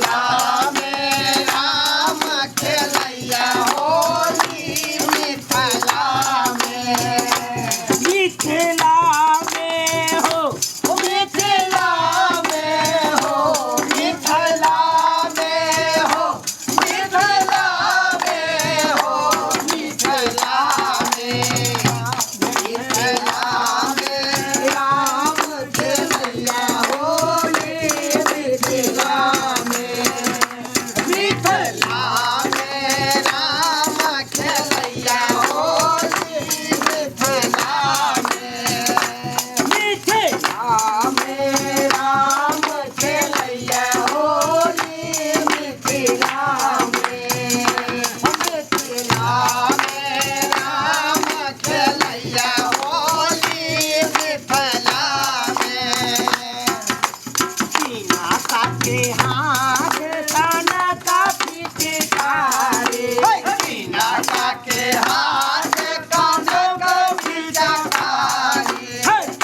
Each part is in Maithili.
मिथिला में राम खेलैया होली मिथिला में। मिथिला में हो, मिथिला में हो, मिथिला में हो, मिथिला में हो, मिथिला में, मिथिला में राम खेलैया होली मिथिला में, मिथिला में राम खेलैया होली मिथिला में, मिथिला में राम खेलैया होली मिथिला में, मिथिला में राम खेलैया होली मिथिला में। बिना काके हाथ काना का पिचकारी। बिना काके हाथ कान का पिचकारी।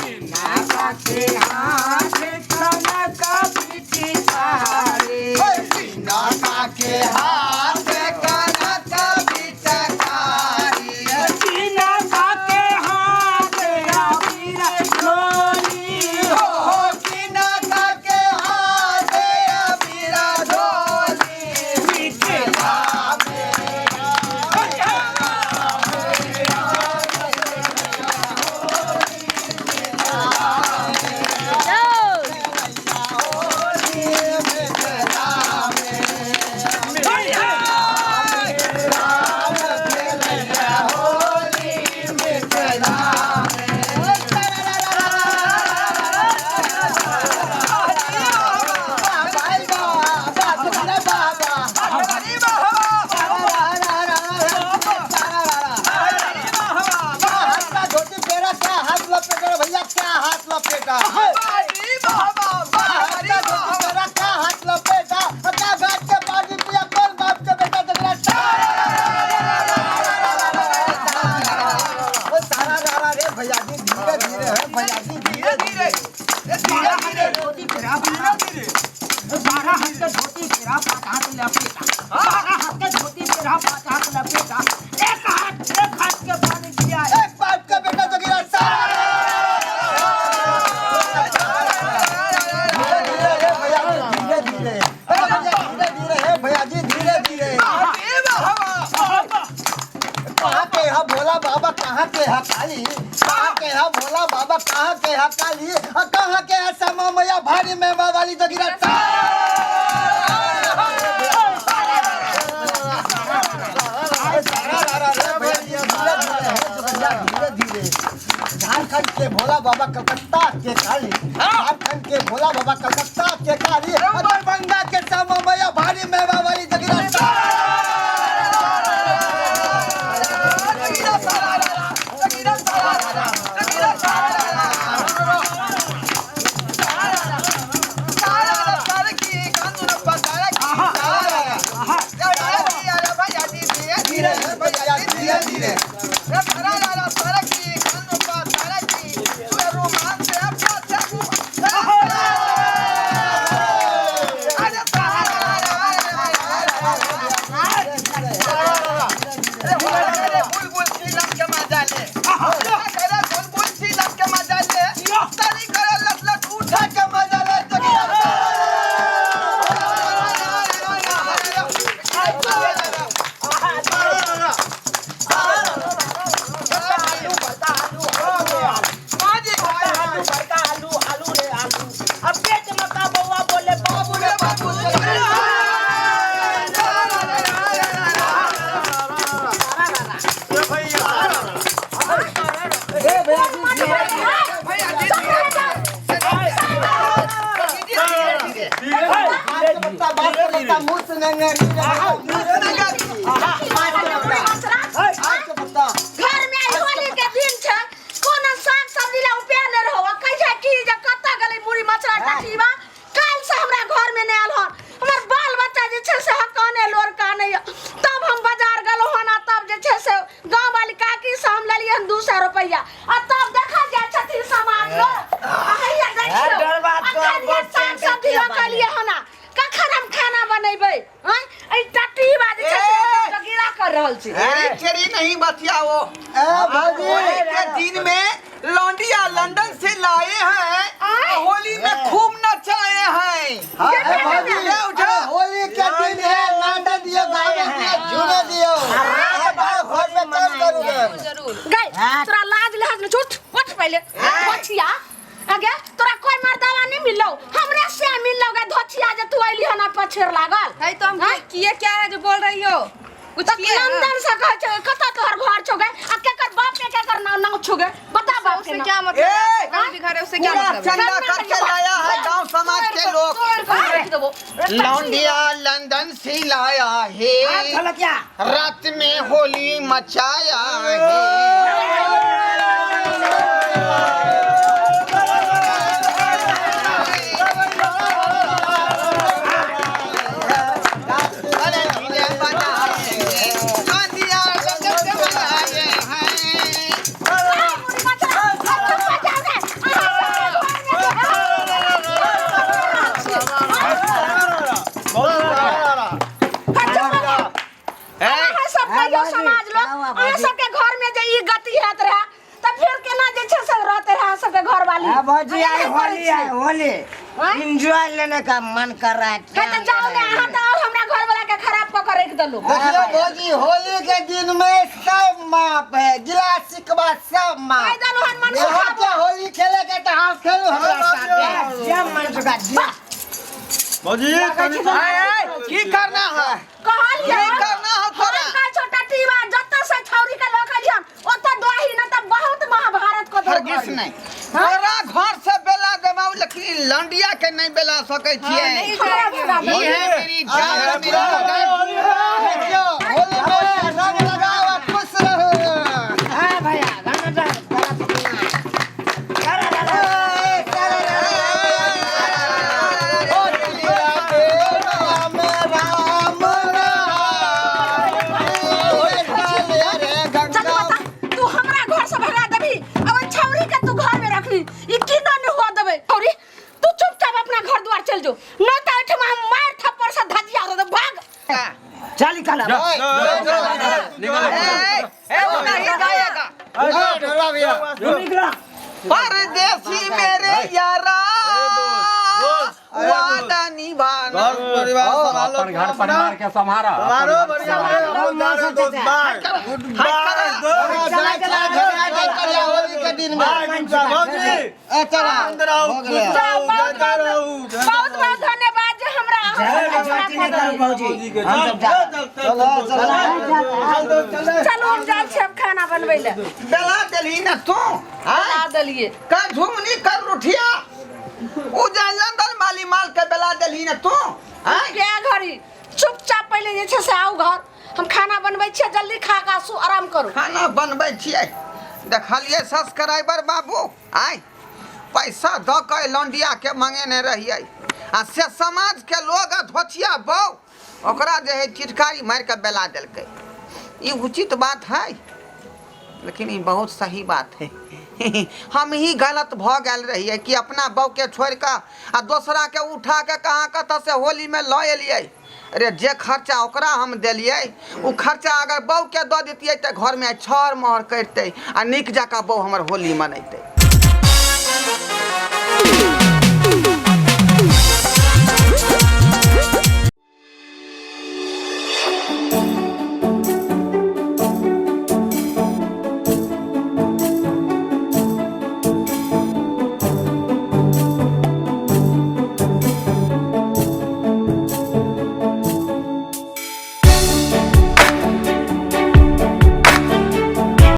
बिना काके हाथ काना का पिचकारी। बिना काके हाथ कान का पिचकारी। बिना काके हाथ अबीर ढोली हो हो बिना काके हाथ अबीर ढोली। मिथिला भैया क्या हाथ लपेटा, क्या हाथ लपेटा, क्या घाट के पानी पिया, कौन बाप के बेटा जगरा। ओ सारा रारा रे भैया जी, धीरे धीरे है भैया जी, धीरे धीरे बारह हाथ के धोती फेरा, 12 हाथ के धोती फेरा, 5 हाथ लपेटा। 12 हाथ के धोती फेरा, 5 हाथ लपेटा, एक हाथ, एक हाथ के पानी पिया। एक बाप का बेटा जगरा। धीरे धीरे रे भैया जी, धीरे धीरे, धीरे धीरे है भैया जी, धीरे धीरे। कहाँ के है भोला बाबा, कहाँ के है काली, कहाँ के है भोला बाबा, कहाँ के है काली, और कहाँ के है समा मैया भारी में वाली जगीरा। धीरे धीरे। झारखंड के भोला बाबा, कलकत्ता के काली, झारखंड के भोला बाबा, कलकत्ता के काली, और दरभंगा के समा मैया भारी मेवा वाली जगीरा। धीरे धीरे भैया, धीरे धीरे। उठा के मजा ले जगीरा। आलू बड़का आलू, आलू रे आलू, अब पेट मका बउआ बोले बाबू रे बाबू। ए भैया जी, बात के पत्ता, बात के पत्ता, मुंह से नंगरी रे, मुंह से नंगरी। बात के पत्ता, बात के पत्ता। घर में आई होली के दिन छै, कोनो साग सब्जी ला उपाय नहि रहो। आ कहै छै कि जे कतऽ गेलै मुड़ी मचरा टटीबा, काल्हि से हमरा घर में नहि आयल हन। हमर बाल बच्चा जे छै से हकाने लोर काने। तब हम बाजार गेलहुँ हन आ तब जे छै से गाँव वाली काकी से हम लेलियै हन 200 रुपैआ, आ तब देखल जाइ छथिन समाज लोग। आ हैया देखियौ, अखन जे साग सब्जी लऽ के एलियै हन, कखन हम खाना बनेबै? नहीं बतियाओ। ए भौजी होली के दिन में लौंडिया लंदन से लाए हैं, होली में खूब नचाए हैं। हाँ, ए भौजी, ले उठा। अरे होली के दिन है, नाचे दियो, गावे दियो, झूमे दियो। रात भर घर में काम करूँगा। जरूर। गई तोरा लाज लिहाज नहीं, उठ उठ पहले धोछिया। आगे तोरा कोई मर्दावा नहीं मिललो, हमरे से मिललो गे धोछिया, जे तू अइली हन पछेर लागल। है तो हम किए क्या है जो बोल रही हो? कुछ तो किए हैं? लंदन से कह छो, कतऽ तोहर घर छौ गे आ केकर बाप के केकर नाव नाव छौ गे, बता बाप के उससे नाम। क्या मतलब है? ए! कहीं भी घर है उससे क्या पूरा मतलब है? चंदा करके लाया है गांव समाज के लोग। तोड़ के रख देबो। लौंडिया लंदन से लाया है, ढोलकिया रात में होली मचाया है। अरे झूले बनाए, लौंडिया लंदन से मनाए हैं। मुड़ी मचरा, अब चुप हो जाओ गे। अहाँ सबके घर में जे- अहाँ सब कहियो समाज लोग, अहाँ सबके घर में जे ई गति हैत रहे तऽ फेर केना जे छै से रहते रहे अहाँ सबके घर वाली? हाँ भौजी, आई अहाँ करै होली है, छियै। होली हाँ? एंजॉय लेने का मन कर रहा है। हे तऽ जाउ ने, अहाँ तऽ और हमरा घर वाला के खराब कऽ के राखि देलहुँ। देखियो भौजी, होली के दिन में सब माफ है, गिला शिकवा सब कहि माफ। देलहुँ हन मन यहाँ सुखाबो। के होली खेले के तो हाँ खेलू हमरा साथे। जब मन चुका जा। भौजी तनी आय, आय, की करना है? कहलियै की करना है तोरा? हम कहै छौ टटीबा, जतऽ से छौरी के लऽ के अइहन ओतऽ दोही न तऽ बहुत महाभारत कऽ देबौ। हरगिज नहीं, तोरा घर से बेला देबौ लेकिन लौंडिया के नहीं बेला सकै छियै। नहीं हमरा जाएंगे। भगा ई है मेरी जान, मेरी लगन। देखियो होली में रंग लगाओ और खुश रहो। हाँ भैया, गाना डाल, गाना सुनना। राम राम चल बता, तू हमरा घर से भगा देबी आ ओइ छौरी के तू घर में रखली, ई की न हुआ देबै? छौरी तू चुपचाप अपना घर द्वार चल जो, न तऽ एहिठमा हम मार थप्पड़ से धजिया दे देब, भाग। चल निकल अब। ए, ए, वो नहीं जाएगा। निकला। परदेसी मेरे यारा, वादा निभाना। घर परिवार संभालो। अपन घर परिवार के सम्हारा। संभालो बढ़िया दोस्त। बाय, गुड बाय दोस्त। चला चला। होली के दिन में बाय, गुड बाय भौजी। ए, चला। अंदर आओ, हो गया। खुश रहो, बहुत जाता रहू। बहुत बहुत धन्यवाद जे हमरा अहाँ जय सबके ज्योति क्षमा कऽ निकल देलियै। भौजी, हम सब जा। चल चल चल चल। चलू, हम जाइ छी अब खाना बनबै लए। बेला देलही ना तू? बना देलियै। कर झुमनी कर रुठिया, उ जा लंदन वाली माल के बेला देलही ना तू? आय? के घड़ी चुपचाप पहिले जे छै से आउ घर, हम खाना बनबै छियै, जल्दी खा कऽ सु आराम करू। खाना बनबै छियै। देखलियै सब्सक्राइबर बाबू, आय पैसा दऽ के लौंडिया के मंगेने रहियै आ से समाज के लोग आ धोछिया बौ ओकरा जे है चिटकारी मारि के बेला देलकै। ई उचित बात है? लेकिन ई बहुत सही बात है। हम ही गलत भऽ गेल रहियै कि अपना बौके छोड़ि कऽ आ दोसरा के उठा के कहाँ कतऽ से होली में लऽ एलियै। अरे, जे खर्चा ओकरा हम देलियै ओ खर्चा अगर बौके दऽ दैतियै तऽ घरमे छर महर करितै आ नीक जकाँ बौ हमर होली मनैतै।